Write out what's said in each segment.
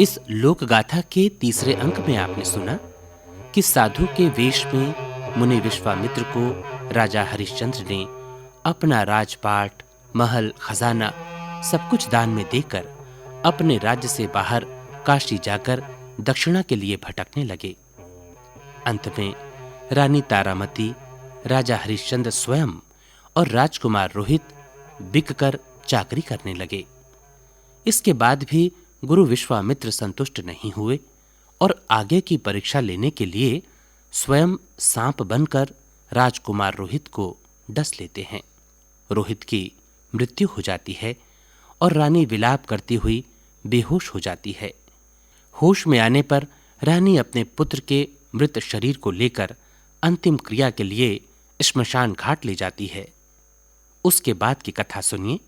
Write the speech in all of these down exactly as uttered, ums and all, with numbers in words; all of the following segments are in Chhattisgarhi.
इस लोक गाथा के तीसरे अंक में आपने सुना कि साधु के वेश में मुनि विश्वामित्र को राजा हरिश्चंद्र ने अपना राजपाट, महल, खजाना, सब कुछ दान में देकर अपने राज्य से बाहर काशी जाकर दक्षिणा के लिए भटकने लगे। अंत में रानी तारामती, राजा हरिश्चंद्र स्वयं और राजकुमार रोहित बिककर चाकरी करने लगे। इसके बाद भी गुरु विश्वामित्र संतुष्ट नहीं हुए और आगे की परीक्षा लेने के लिए स्वयं सांप बनकर राजकुमार रोहित को डस लेते हैं। रोहित की मृत्यु हो जाती है और रानी विलाप करती हुई बेहोश हो जाती है। होश में आने पर रानी अपने पुत्र के मृत शरीर को लेकर अंतिम क्रिया के लिए श्मशान घाट ले जाती है। उसके बाद की कथा सुनिए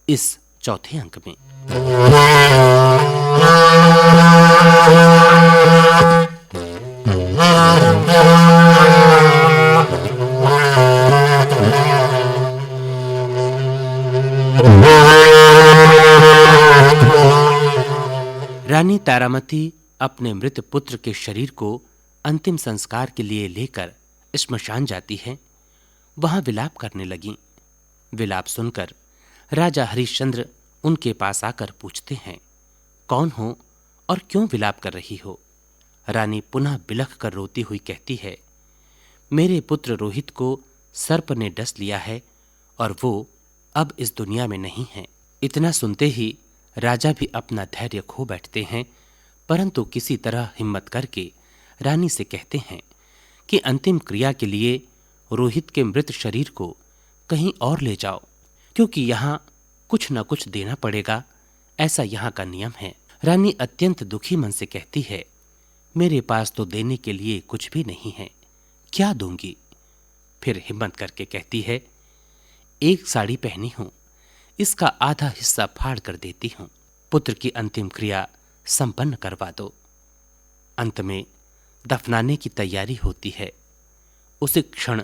इस चौथे अंक में। रानी तारामती अपने मृत पुत्र के शरीर को अंतिम संस्कार के लिए लेकर श्मशान जाती है। वहां विलाप करने लगीं। विलाप सुनकर राजा हरिश्चंद्र उनके पास आकर पूछते हैं, "कौन हो और क्यों विलाप कर रही हो?" रानी पुनः बिलख कर रोती हुई कहती है, "मेरे पुत्र रोहित को सर्प ने डस लिया है और वो अब इस दुनिया में नहीं है।" इतना सुनते ही राजा भी अपना धैर्य खो बैठते हैं, परंतु किसी तरह हिम्मत करके रानी से कहते हैं कि अंतिम क्रिया के लिए रोहित के मृत शरीर को कहीं और ले जाओ, क्योंकि यहाँ कुछ न कुछ देना पड़ेगा, ऐसा यहाँ का नियम है। रानी अत्यंत दुखी मन से कहती है, "मेरे पास तो देने के लिए कुछ भी नहीं है, क्या दूंगी?" फिर हिम्मत करके कहती है, "एक साड़ी पहनी हूं, इसका आधा हिस्सा फाड़ कर देती हूं, पुत्र की अंतिम क्रिया संपन्न करवा दो।" अंत में दफनाने की तैयारी होती है। उसी क्षण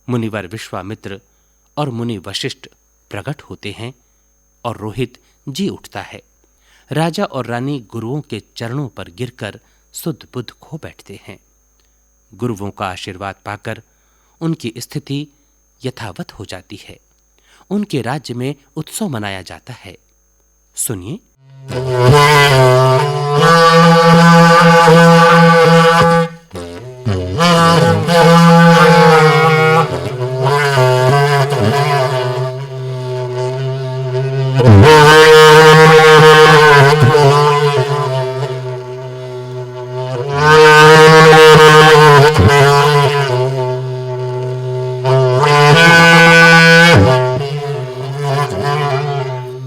मुनिवर विश्वामित्र और मुनि वशिष्ठ प्रकट होते हैं और रोहित जी उठता है। राजा और रानी गुरुओं के चरणों पर गिरकर सुध बुध खो बैठते हैं। गुरुओं का आशीर्वाद पाकर उनकी स्थिति यथावत हो जाती है। उनके राज्य में उत्सव मनाया जाता है। सुनिए।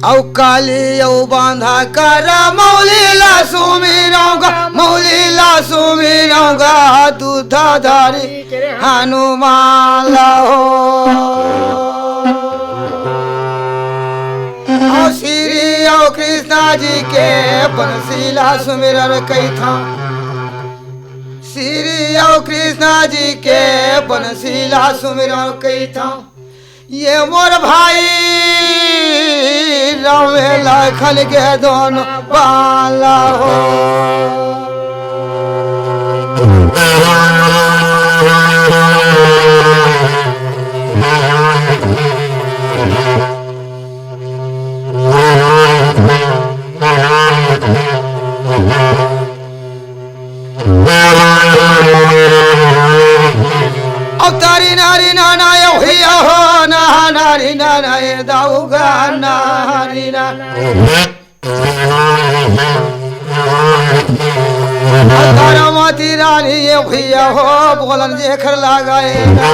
औ काली औ बांधा कर मौली ला सुमिरौं गा, मौली ला सुमिरौं गा, दूधाधारी हनुमान ला हो। औ श्री औ कृष्णा जी के बंसी ला सुमिरन कइथौं। श्री औ कृष्णा जी के बंसी ला सुमिरन कइथौं। ये मोर भाई राम लखन के दोनों बाला हो। अब तारी नारी नाना ये भैया हो, ना नारी नाना ये दाऊगा, नारी नाना। अब तारामती रानी ये भैया हो, बोलन जेखर लागा ए ना।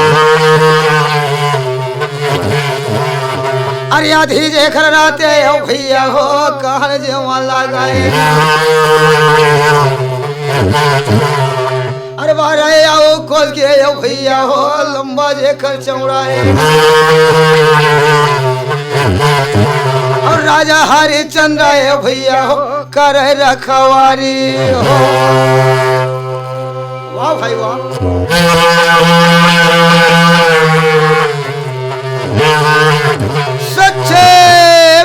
अरे आधी जेखर राते ये भैया हो, कहन जेवा लागा ए ना। अरे बारह आओ कोस के ये भैया हो, लंबा जेखर चौड़ा ए ना। और राजा हरिश्चंद्र ये भैया हो, करे रखवारी हो। वाह भाई वाह। सच्चे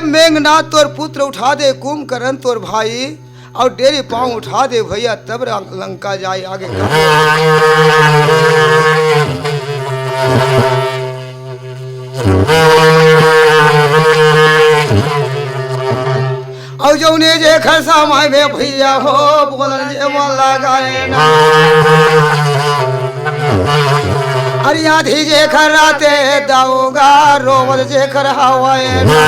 मेघनाथ तोर पुत्र उठा दे कुंभकर्ण तोर भाई, अउ डेरी पाँव उठा दे भैया, तब रं-, लंका जाए आगे का। अउ जउने जेखर समय में भैया हो, बोलन जे मन लगाए ना। अरे आधी जेखर राते दाऊगा, रोवन जेखर हवाए ना।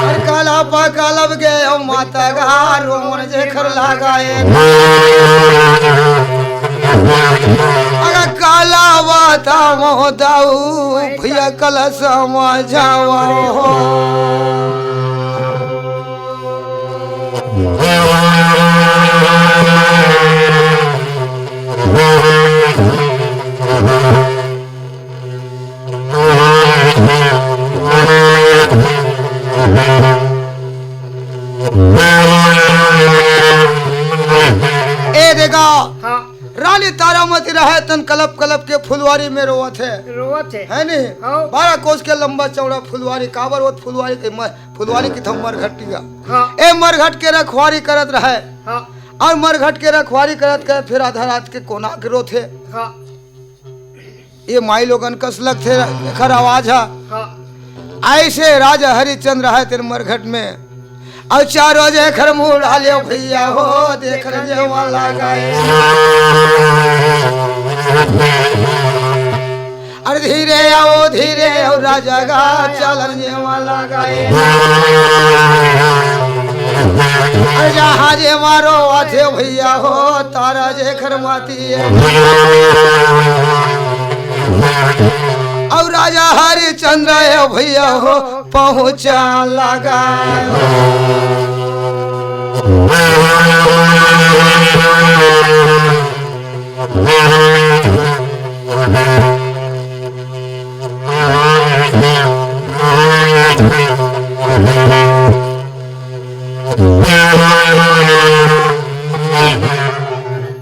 अरे काला पा कालब गे माता गा, रोवन जेखर लगाए ना। अगर काला बाता मो दाऊ, भैया कल समझावा हो। ए देखा, हाँ। रानी तारामती रहे तन कलप कलप के फुलवारी में रोवत हे। रोवत हे। है नहीं? हाँ। बारह कोस के लंबा चौड़ा फुलवारी, काबर होत फुलवारी के म-, फुलवारी की थम मरघटिया। हाँ। ए मरघट के रखवारी करत रहे। हाँ। अउ मरघट के रखवारी करत करत फिर आधा रात के कोना के रोथे। हाँ। ये माई लोगन कस लगथे एखर आवाज ह। हाँ। अइसे राजा हरिचंद रहे तेन मरघट में। अउ चारों जेखर मुड़ा ले भैया हो, देखर जेवा लगाए। अरे धीरे आओ, धीरे आओ, राजा गा चालन जेवा लगाए। अरे जहाँ जेवा रोवथे भैया हो, तारा जेखर माती हे। अउ राजा हरिचंद हे भैया हो, पहुँचा लगा।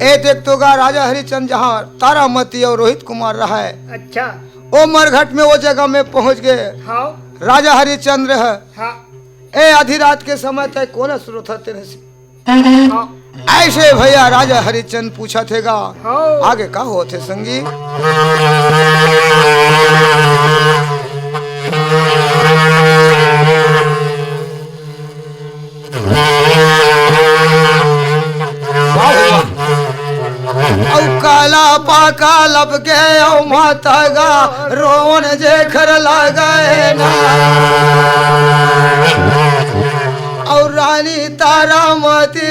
ए देख तो गा राजा हरिचंद जहाँ तारामती अउ रोहित कुमार रहय। अच्छा। ओ मरघट में ओ जगह में पहुँच गे। हाँ। राजा हरिचंद्र ह। हाँ। ए आधी रात के समय तय कोन स्रोत ह तेरे से? हाँ। अइसे भैया राजा हरिचंद पूछत हे गा। हाँ। आगे का होत हे संगी? अउ काला पाका लपके अउ माता गा रोवन जेखर लगे ना। अउ रानी तारामती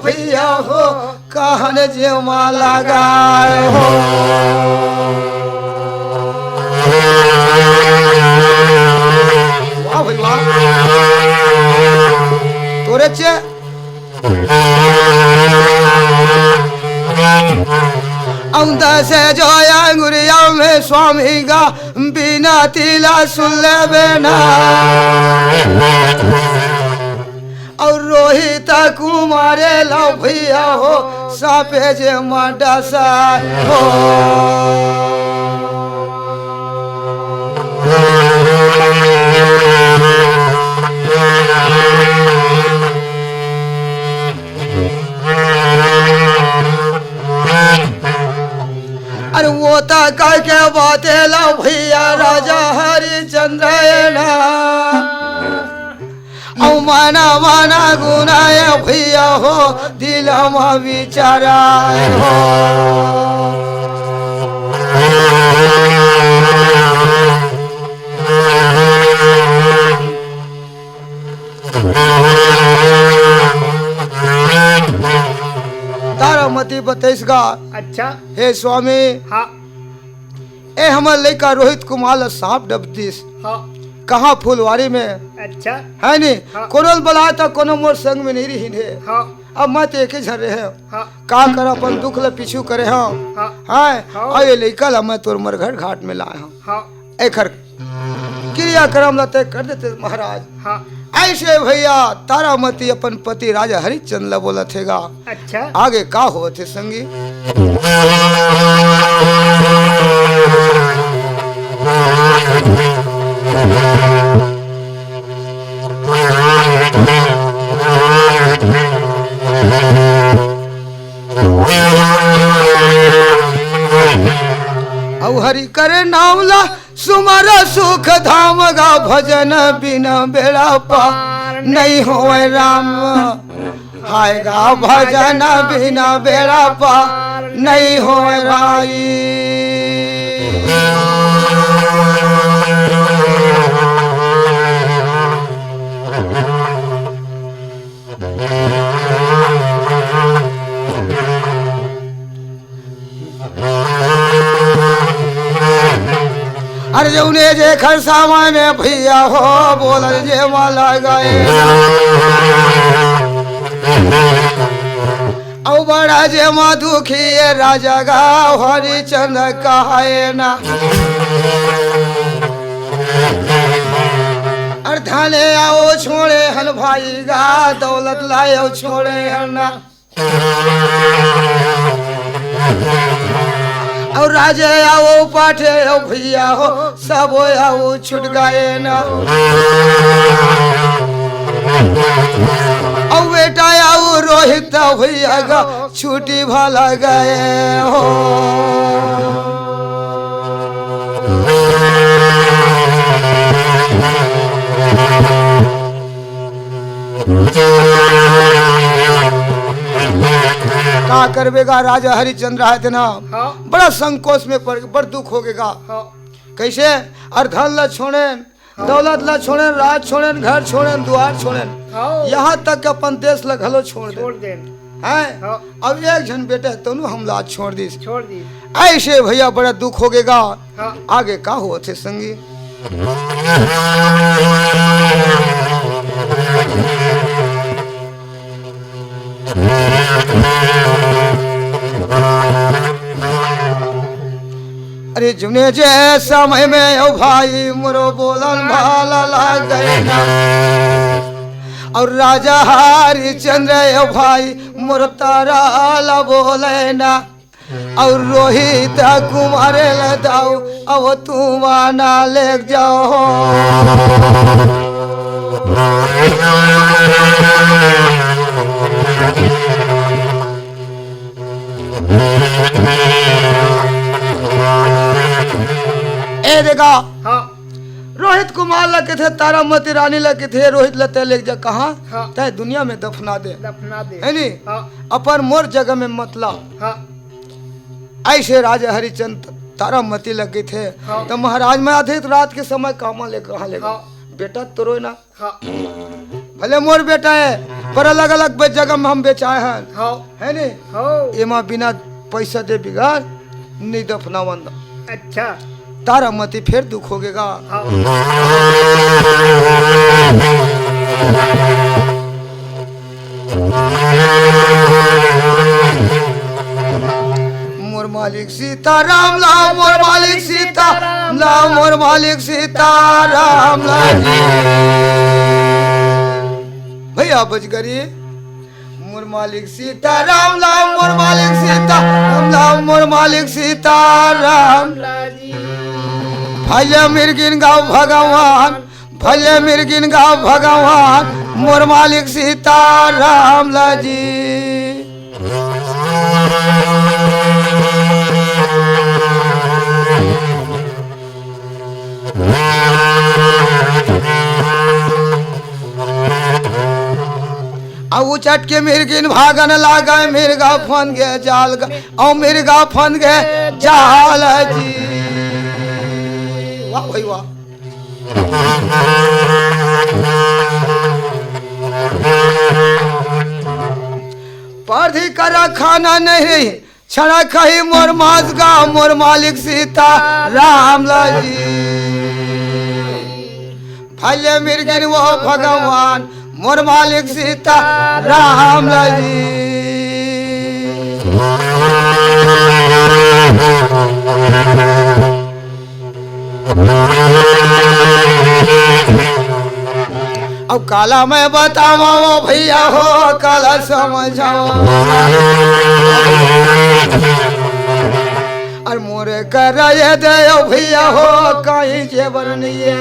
भैया हो कहन जेमा लगाए हो। वाह भाई वाह। तोरे चे अउ दस जो अंगुरिया में स्वामी गा बिना तिला सुन लेबे ना। अउ रोहित कुमारे ला भैया हो सापे जे माडा सा हो। अरे वो ता कह के बाते ला भैया राजा हरिचंद्र ना। अउ माना माना गुनाए भैया हो दिल मा विचारा हो। तारामती बतइस गा। अच्छा। हे स्वामी। हाँ। ए हमर लइका रोहित कुमार ला सांप डब दिस। हाँ। कहाँ फुलवारी में? अच्छा। है नी? हाँ। कोनो ल बलाय त कोनो मोर संग में नहीं रहिन हे। हाँ। अब मैं तो एके झन रहे हंव। हाँ। का कर अपन दुख ल पीछू करे हंव। हाँ। हैं? हाँ। अउ ये लइका ला मैं तोर मरघट घाट में लाय हंव। हाँ। एखर क्रियाक्रम ला तय कर देते महाराज। हाँ। अइसे भैया तारामती अपन पति राजा हरिचंद ला बोलत हे गा। अच्छा। आगे का होत हे संगी? नाम ला सुमर सुख धाम गा, भजन बिना बेड़ा पार नहीं होय राम। हाय गा, भजन बिना बेड़ा पार नहीं होय भाई। अरे जउने जेखर समय में भैया हो, बोलल जे माला गाए। अउ बड़ा जे मा दुखी ये राजा गा, हरिचंद कहाए ना। अरे धने आओ छोड़े हन भाई गा, दौलत लायो छोड़े हन ना। अउ राजे आओ पाठे आओ भैया हो, सब आओ छूट गए ना। अउ बेटा आओ रोहित भैया गा, छूटी भला गए हो। का करबे गा, राजा हरिचंद्र है ना, हाँ। बड़ा संकोच में पड़, बड़ दुख हो गएगा। हाँ। कैसे? अर धन ला छोड़ेन, हाँ। दौलत ला छोड़ेन, राज छोड़ेन, घर छोड़ेन, दुआर छोड़ेन, हाँ। यहाँ तक कि अपन देश ला घलो छोड़ दे। छोड़ देन। हैं? हाँ। अब एक झन बेटा तनु हमला छोड़ दिस। छोड़ दिस। ऐसे भैया बड़ा दुख हो गएगा। हाँ। आगे का होथे संगी? अरे जुने जे समय में ओ भाई मोरो बोलन भाला लाग गए ना। अउ राजा हरिचंद्र ओ भाई मोर तारा ला बोले ना। अउ रोहित कुमार ल दाऊ, अब तुम ना लेके जाओ। ए देखा, हाँ। रोहित कुमार ल कथे, तारामती रानी ल कथे, रोहित ल तै लेके जा कहाँ? हाँ। तै दुनिया में दफना दे। दफना दे। है नी? हाँ। अपन मोर जगह में मत ला। हाँ। ऐसे राजा हरिचंद तारामती ल कथे, हाँ। त महाराज मैं आधे रात के समय कामा ले कहाँ ले? हाँ। बेटा तो रोए ना। हाँ। भले मोर बेटा है, पर अलग-अलग बे-, जगह में हम बेचाए हन। हाँ। है नी? हाँ। एमा बिना पैसा दे बिगाड़, नहीं दफनावन दा। अच्छा। तारामती फेर दुख हो गएगा। हाँ। मोर मालिक सीताराम ला, मोर मालिक सीताराम ला, मोर मालिक सीताराम ला जी। भैया बज गरी, मोर मालिक सीताराम ला, मोर मालिक सीताराम ला, मोर मालिक सीताराम ला जी। भैया मिर्गिन गाँव भगवान, भले मिर्गिन गाँव भगवान, मोर मालिक सीताराम ला जी। अब उचट के मिर्गिन भागन लागे, मिर्गा फन गे जाल गा, अउ मिर्गा फन गे जाल जी। वाह भाई वाह। परधी करा खाना नहीं, छड़ा खाही मोर मांस गा, मोर मालिक सीता राम ला जी। भले मिर्गिन वो भगवान, मोर मालिक सीता राम ला जी। अब काला मैं बतावा वो भैया हो, काला समझावा। अरे मोरे कर ये दे ओ भैया हो, कहीं जेवर नहीं है।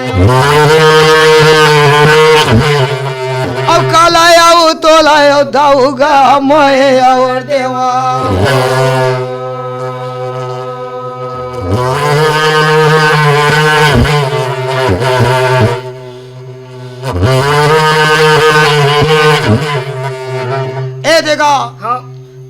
अब काला आऊ तो लायो दाऊगा मैं और देवा। ए देखा, हाँ।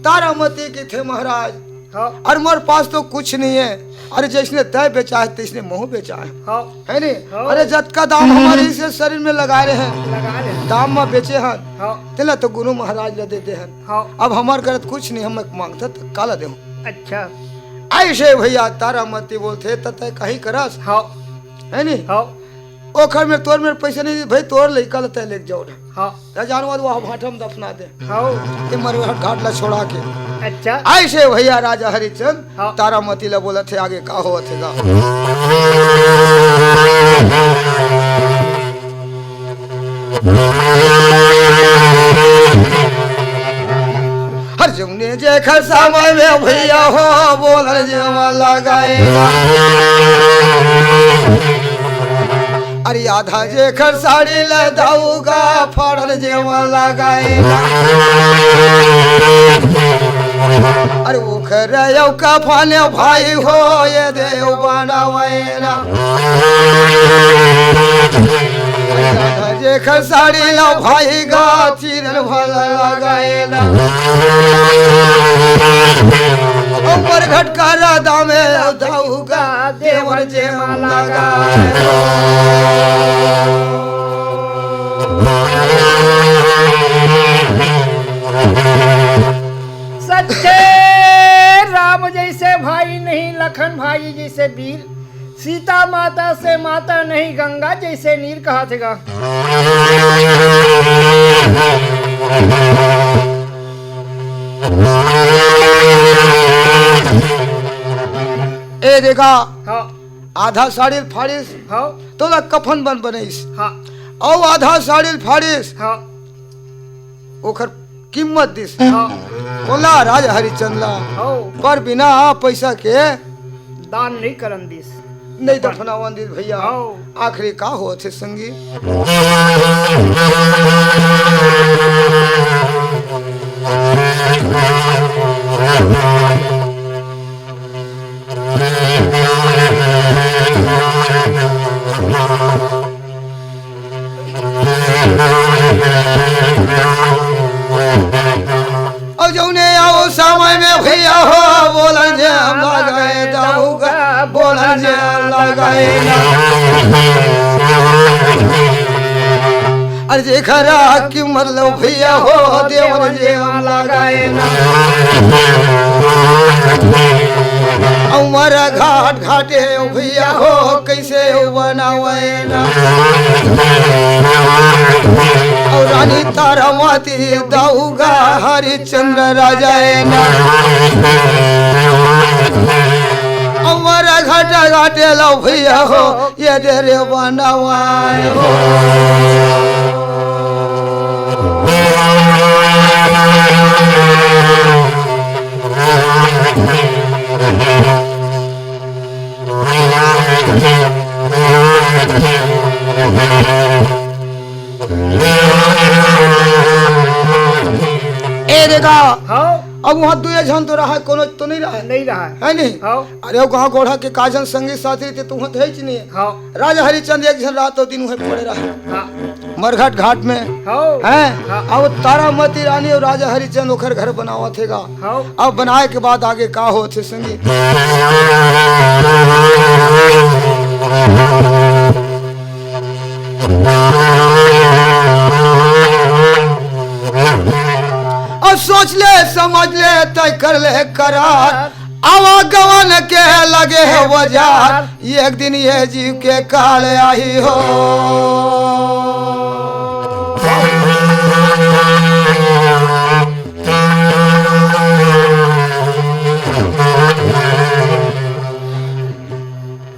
तारामती कथे महाराज, हाँ। अरे मोर पास तो कुछ नहीं है, अरे जइसने तैं बेचा है तइसने महूँ बेचा है, हाँ। है नी? हाँ। अरे जतका दाम हमर इसे शरीर में लगा रहे हैं, लगा रहे हैं। दाम में बेचे हन, हाँ। तेला तो गुरु महाराज ला दे दे हन। हाँ। अब हमर करत कुछ नहीं, हम मांगत त काला देहूँ। अच्छा। अइसे भइया तारामती बोलथे, त तैं कहीं करस। हाँ। है नी? हाँ। ओखर में तोर में पैसा नहीं, भाई तोर लइका ला तैं लेके जाओ ना। हाँ। त जानवर वो भाटा में दफना दे। हाँ। ये मरघट घाट ला छोड़ा के। अच्छा। अइसे भइया राजा हरिचंद हाँ। तारामती ला बोलथे आगे का होवत हे गा। हर जउने जेखर समय में भइया हो बोलन जेमा लगाए। अरे आधा जेखर साड़ी ल दाऊ गा फाड़न जेमा लगाए। अरे ओखर अउ कफन भाई हो ये देव बनावे ना। जेखर साड़ी ला भाई गा चीरन भला लगाए ना। ऊपर घटकारा दामे दाऊ गा देवर जेमा लगाए। सच्चे राम जइसे भाई नहीं, लखन भाई जइसे वीर, सीता माता से माता नहीं, गंगा जइसे नीर कहाथे गा। ए देखा, हाँ। आधा साड़ी ल फाड़िस, हाँ। तोला कफन बन बनइस। हाँ। अउ आधा साड़ी ल फाड़िस, हाँ। ओखर कीमत दिस। हाँ। ओला राजा हरिचंद ला। हाँ। पर बिना पैसा के दान नहीं करन दिस। नहीं दफनावन दिस भइया। हाँ। आखिरी का होवत हे संगी? अउ जउने अउ समय में भइया हो बोलन जेमा लगाए दाऊ गा बोलन जेमा लगाए ना। अरे जेखर कीमत लो भइया हो देवर जेमा लगाए ना। अउ मरघट घाटे भइया हो कइसे बनावे ना। अउ रानी तारामती दाऊ गा हरिचंद राजा ए ना। अउ मरघट घाटे लो भइया हो ये दे रे बनावे हो। ए देखा, हाँ। अब वहाँ दुए झन तो रहा, कोनो तो नहीं रहा। नहीं रहा। है नहीं? हाँ। अरे वो गाँव गोढ़ा के काजन संगी साथी रहते तो वहाँ तो है ही नहीं। हाँ। राजा हरिचंद एक झन रात और दिन वहीं पड़े रहा। हाँ। मरघट घाट में। हाँ। हैं? हाँ। अब तारामती रानी और राजा हरिचंद ओखर घर बनावत हे गा। हाँ। अब बनाए के बाद आगे का होत हे संगी? अब सोच ले, समझ ले, तय कर ले करार। आवागमन के लगे हे बाजार, एक दिन ये जीव के काल आही हो।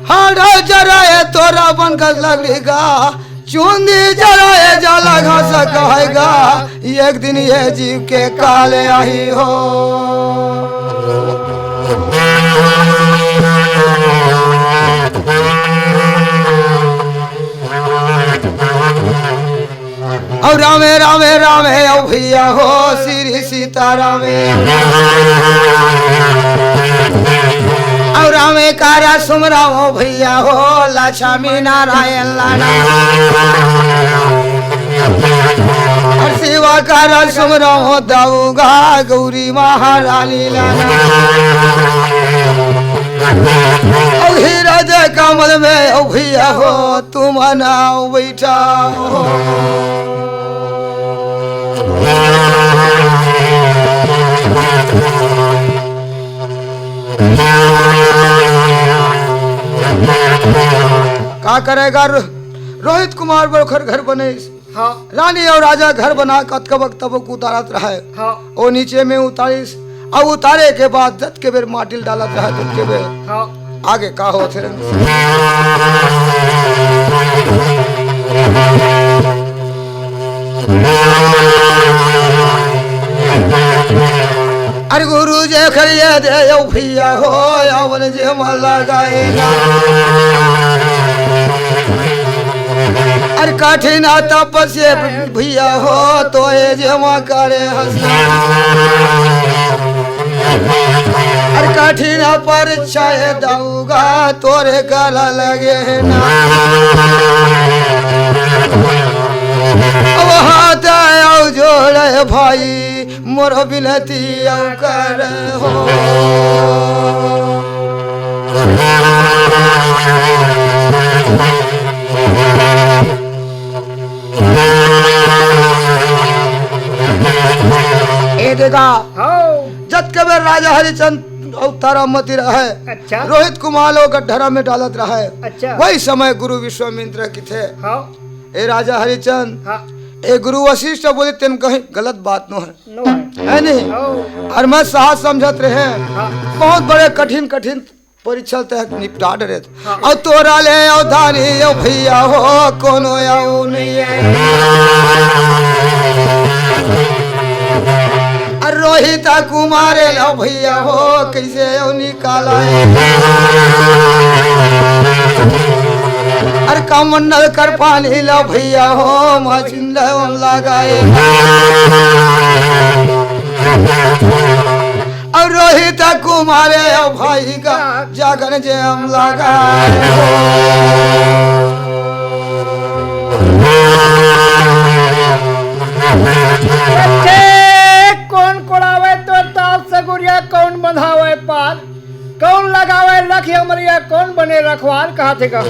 हाड़ा जराए तोरा बन का लकड़ी गा, चुंदी जराए जाला घास कहेगा, एक दिन ये जीव के काल आही हो। और रामे रामे रामे, ओ भैया हो श्री सीता रामे। और रामे कारा सुमरा, ओ भैया हो लक्ष्मी नारायण लाला। अउ सेवा कर सुमरहूं दाऊ गा गौरी महारानी लाना। अउ हृदय कमल में अउ भैया हो तुम ना बैठा हो। का करेगा रो-, रोहित कुमार बरोखर घर बने। हाँ। रानी अउ राजा घर बना कतका वक्त तब उतारत रहय। हाँ। ओ नीचे में उतारिस, अउ उतारे के बाद जत के बेर माटी ल डालत रहय, जत के बेर। हाँ। आगे का होत हे रे? अरे गुरु जे खरिया दे यो भैया हो, अवन जे मन लगाए ना। अरे कठिन तपस्या भैया हो, तोहे जे मन करे हंसना। अरे कठिन परीक्षा हे दाऊ गा, तोरे गला लगे हे ना। अब हाथ आयो जोड़े भाई, मोर बिनती अउ कर हो। ए देखा, हाँ। जत के बेर राजा हरिचंद अउ तारामती रहय, अच्छा। रोहित कुमार ल गड्ढरा में डालत रहय, अच्छा। वही समय गुरु विश्वामित्र किथे, हाँ। ए राजा हरिचंद, हाँ। ए गुरु वशिष्ठ बोले, तेन कहीं गलत बात नो हे। नो हे। हे नहीं? हाँ। अउ मैं सहज समझत रहें, हाँ। बहुत बड़े कठिन कठिन परीक्षा तक निपटा डरे। हाँ। अउ तोरा ले अवधानी यो भैया हो, कोनो अउ नहीं हे। अरे रोहित कुमार लो भैया हो, कैसे अउ निकाला हे। अरे कमंडल कर पानी लो भैया हो, मचिंद लगाए। अउ रोहित कुमार अउ भाई का जागन जे हम लगाए हो। बच्चे, कौन कोड़ावे तो ताल सगुरिया, कौन बंधावे पाल, कौन लगावे लख हमरिया, कौन बने रखवार, कहा थे का?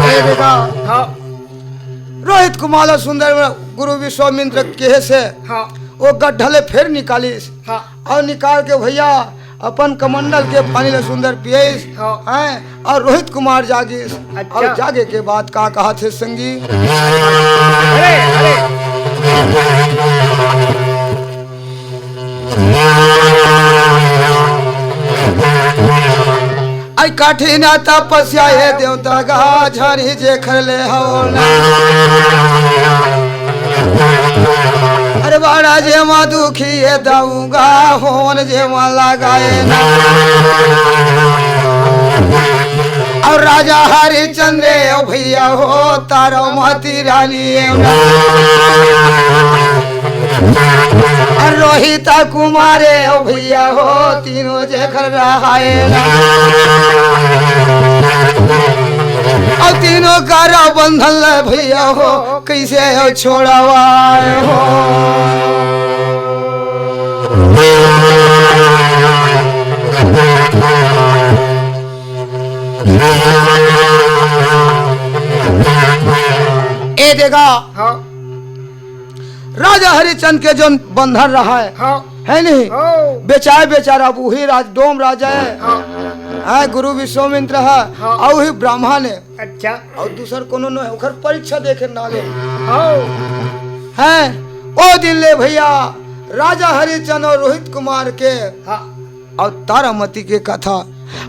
ए बेटा, हाँ। रोहित कुमार ल सुंदर गुरु विश्वामित्र केहे से हाँ। वो गड्ढा ले फेर निकालिस हाँ। अउ निकाल के भैया अपन कमंडल के पानी ल सुंदर पियस हाँ। हैं, अउ रोहित कुमार जागिस अच्छा। अउ जागे के बाद का कहा थे संगी? अरे, अरे। आई कठिन तपस्या हे देवता गा, झरी जे खर ले हो ना। अरे बड़ा जे मा दुखी हे दाऊ गा, होन जे मा लगाए ना। अउ राजा हरिचंद्र हे भैया हो, तारामती रानी हे ना। अउ रोहित कुमार हे भैया हो, तीनों जे खर रहाए ना। अउ तीनों कर बंधन ले भैया हो, कैसे अउ छोड़वाए हो। ए देखा, हाँ। राजा हरिचंद के जोन बंधन रहाय, हाँ। हे नहीं? हाँ। बेचाय बेचारा, अब उही राज, डोम राजा हे। हाँ। हाँ, गुरु विश्वामित्र हे, हाँ। अउ उही ब्राह्मण हे। अच्छा। अउ दूसर कोनो नो हे, ओखर परीक्षा देखे ना ले। हाँ। हैं, ओ दिन ले भैया, राजा हरिचंद अउ रोहित कुमार के हाँ। अउ तारामती के कथा।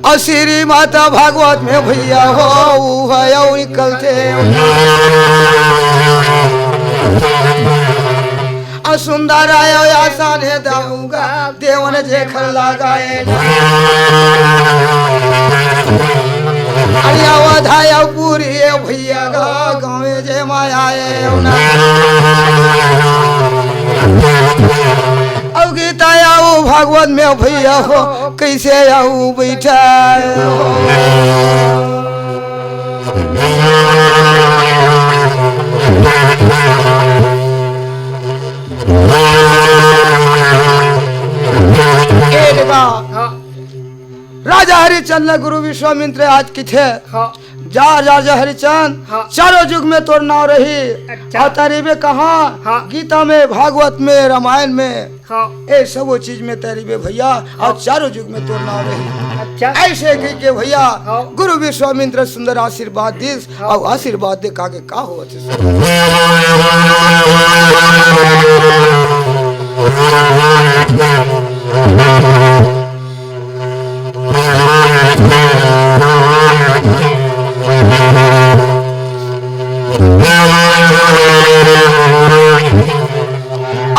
अउ श्री माता भागवत में भैया हो, ऊ है अउ निकलथे। अउ सुंदर आयो आसान हे दाऊगा, देवन जे खर लगाए। अरे अवध आयो पूरी हे भैया गा, गाँवे जे माया हे ना। अउ गीता आयो भा भागवत में भैया हो, कैसे आऊ बैठा। ए देखा, हाँ। राजा हरिचंद्र गुरु विश्वामित्र आज किथे। हाँ। जा राजा हरिचंद, हाँ। चारों युग में तोर नाव रही। अच्छा। अउ तैं रहिबे कहाँ? हाँ। गीता में, भागवत में, रामायण में, हाँ। ए सबो चीज में तैं रहिबे भैया, हाँ। अउ चारों युग में तोर नाव रही। अच्छा। ऐसे कहिके भैया, हाँ। गुरु विश्वामित्र सुंदर आशीर्वाद दिस, हाँ। अउ आशीर्वाद दे कहिके का होवत हे?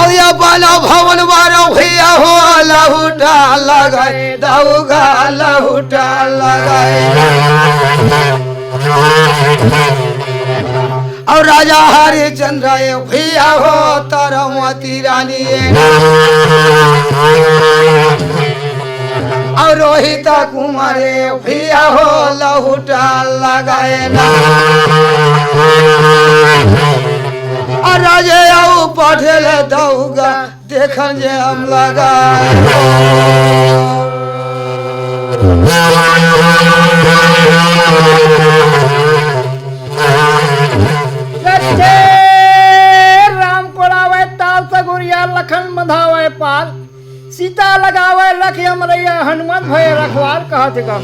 अरे बाला भवन बारो भैया हो, लहुटा लगाए, दउगा लहुटा लगाए। अउ राजा हरिचंद्र ए भैया हो, तारामती रानी ए ना। अउ रोहित कुमार ए भैया हो, लहुटा लगाए ना। अउ राजे अउ पटेल दउगा देखन जे हम लगाए। सच्चे राम कोड़ावे ताल सगुरिया, लखन बंधावे पाल, सीता लगावे लख यमरैया, हनुमत भये रखवाल कहत गा।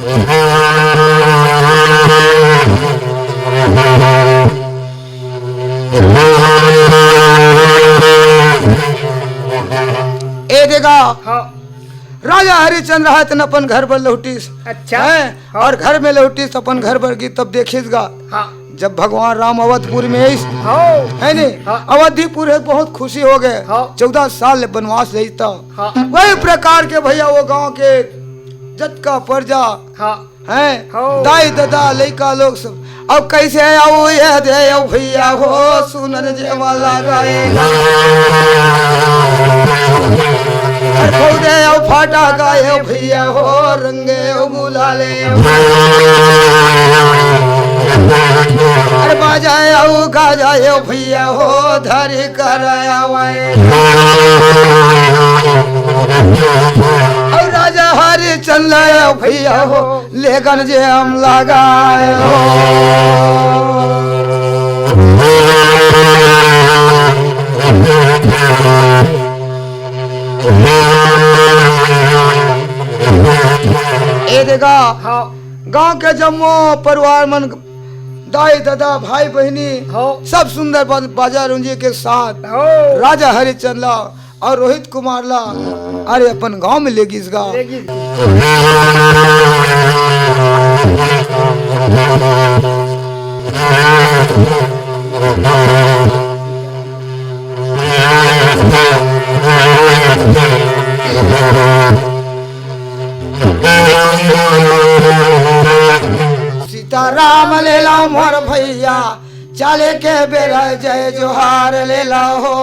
ए देखा, हाँ। राजा हरिचंद्र हे तेन अपन घर बर लहुटिस। अच्छा। हैं? हाँ। अउ घर में लहुटिस, अपन घर बर गिस, तब देखिस गा। हाँ। जब भगवान राम अवधपुर में आइस, हाँ। हे ने? हाँ। अवधपुर हे, बहुत खुशी हो गे। हाँ। चौदह साल ले बनवास रहिस त। हाँ। वही प्रकार के भैया वो गांव के जतका परजा हाँ। हैं, हाँ। दाई ददा लइका लोग सब। अउ कैसे आऊ ए दे अउ भैया हो, सुनन जे वाला गाए। अरे खौदे अउ फाटा गाए भैया हो, रंगे अउ गुलाले। अरे बाजा अउ गाजा ए भैया हो, धरी कर आवे। अउ राजा हरिचंद्र ए भैया हो, लेगन जे हम लगाए हो। ए देखा, हाँ। गांव के जम्मो परिवार मन, दाई ददा, भाई बहिनी, हाँ। सब सुंदर बा-, बाजा रुंजी के साथ हाँ। राजा हरिचंद ला अउ रोहित कुमार ला, अरे, अपन गांव में ले गिस गा। ले गिस। सीताराम ले ला मोर भैया, चले के बेरा जय जोहार ले ला हो।